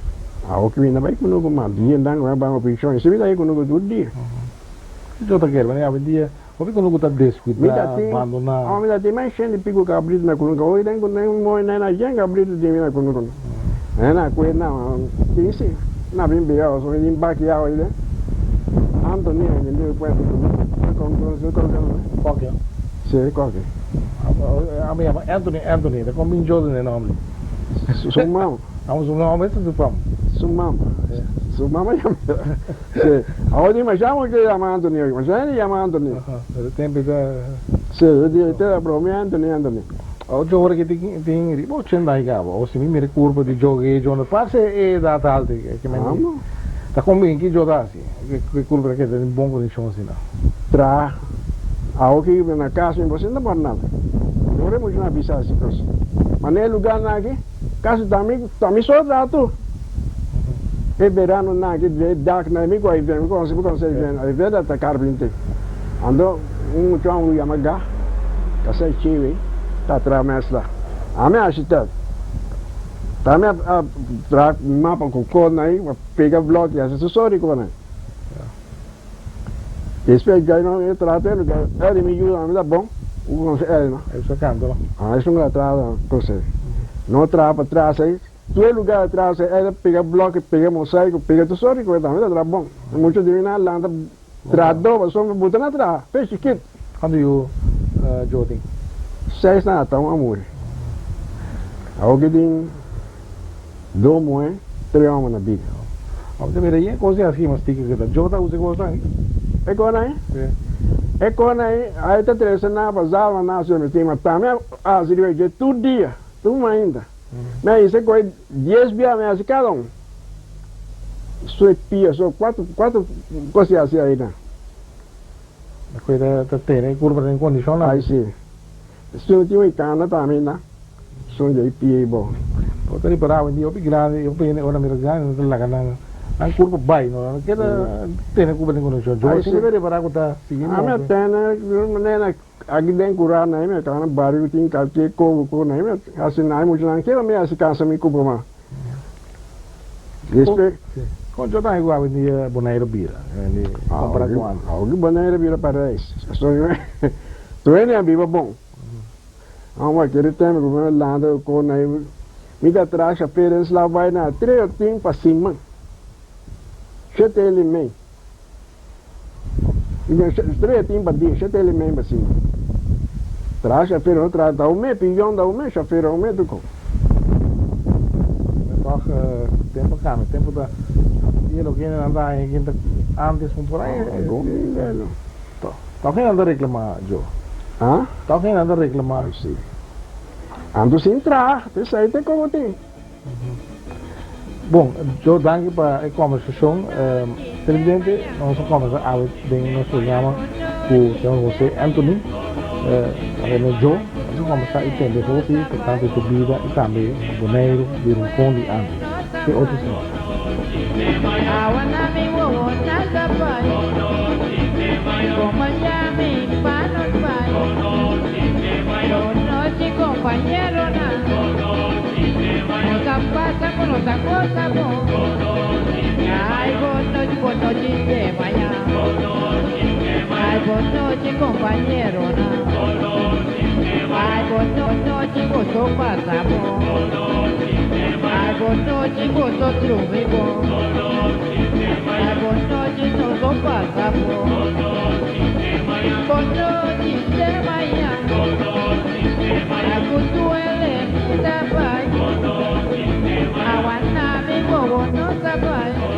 Awo ki mi na bai kunuku mas dia dan ku mi a bai ku penshon, si mi ta bai kunuku tur dia. Si Joe ta kere, manera awe dia hopi kunuku ta deskuida, bandona. Mi ta tin mas shenti piku kabritu na kunuku, awo den ku den mooi na jen kabritu tin mi na kunuku. Na kue na tin si, na bin bia so mi tin baki awe den. Anthony a entendé e cuento cu mi. Con con con con Koke? Sí, koke. Ami yama Anthony Anthony, ta kon bin Jordan e nomber? Su mama. Amo su nomber esta su fam? Su mama. Su mama yama. Si. Awor di masha mucha yama Anthony hoy. Masha hende yama Anthony. Pero tempo ta. Si, e di te ta bromia Anthony Anthony. Awor Joe ora ki tin tin riba ochenta aña kaba. O si mi mira e kurpa di Joe ke Joe no parse e edat alto ke men di. Ta kon bin ki Joe ta hasi? Ke kurpa ta keda den bon kondishon asina? Traha. Awor ki na kas mi bo sinta por nada. Ora e muchanan a bisa asi kos. Ma na e lugarnan aki. Casi ta mi ta mi so traha tur. E verano nan aki e dak nan mi ku a ivern mi conoce mi conoce ivern ivern ta carpinte anto un muchacho ku yama Ga ta sa chiwi ta traha mesla ami architect ta mi a traha mapa ku kos nan ahi pa pega blok y hasi su sori ku nan despues djai nan e traha te lugar eri mi yuda mi ta bon ku conoce eri no ah esun ku ta traha cose no traha pa tras ahi tur e lugar atras ahi eri ta pega blok pega mosaico pega tur sort di cos tambe ta traha bon mucho di mi nan lanta traha doba pasobra mi buta na traha fe chikit. Cuanto yu Joe tin? Seis nan ata un a muri. Awor ki tin dos muhe, tres homber na bida. Awor ta mira yen cos di haci mas tiki kita. Joe ta usa e cos aki? E cos ahi? Si. E cos ahi, ahi ta trece nan pa zalma nan haci mi tin, ma tambe a haci riba dje tur dia, tur mainta. Mi a hisa coe dies bia mi a haci cada un. Su e pia, so cuatro, cuatro cos di haci ahi nan. Despues ta ta tene e kurpa den kondishon Ai si. Esun tin un kanda tambe na sun dje pia i bo. Bo ta ripará awendia hopi grandi i hopi hende ora mira grandi nan ta laga nan nan kurpa bai no nan keda tene kurpa den kondishon. Ai si. si. Ta ripará ku ta sigui Ami a move. tene manera aki den kurá na mi a kana bario ku tin kalke kobo ku na mi a hasi na mucha nan keda mi hasi kansa mi kurpa mas. Despues. Kon jo ta igual awendia Boneiru bira kompara ku antes? Awe Boneiru bira paradijs. Tur hende a biba bon. Amo a kere tempo ku mi lanta ku na mi ta traha shofer den slaap bai na tres otin pa siman. Shete el i mei. Tres otin pa dia, shete el i mei pa siman. Traha shofer no traha ta un mes piyon ta un mes shofer un mes tur kon. Tòg tempo a kambia, tempo ta dia loke hende nan ta haña kin ta antes un por ahí. Tòg hende nan ta reklamá jo. Tòg hende nan ta reklamá. Si. Anto sin traha, esei ta komo tin. Bon, jo danki pa e kombersashon. Televidente, nos a kombersa awe den nos programa ku señor Jose Anthony, tambe jo. Nos a kombersa i tende hopi tokante su bida i tambe Boneiru di Rincon di antes. Te otro semana.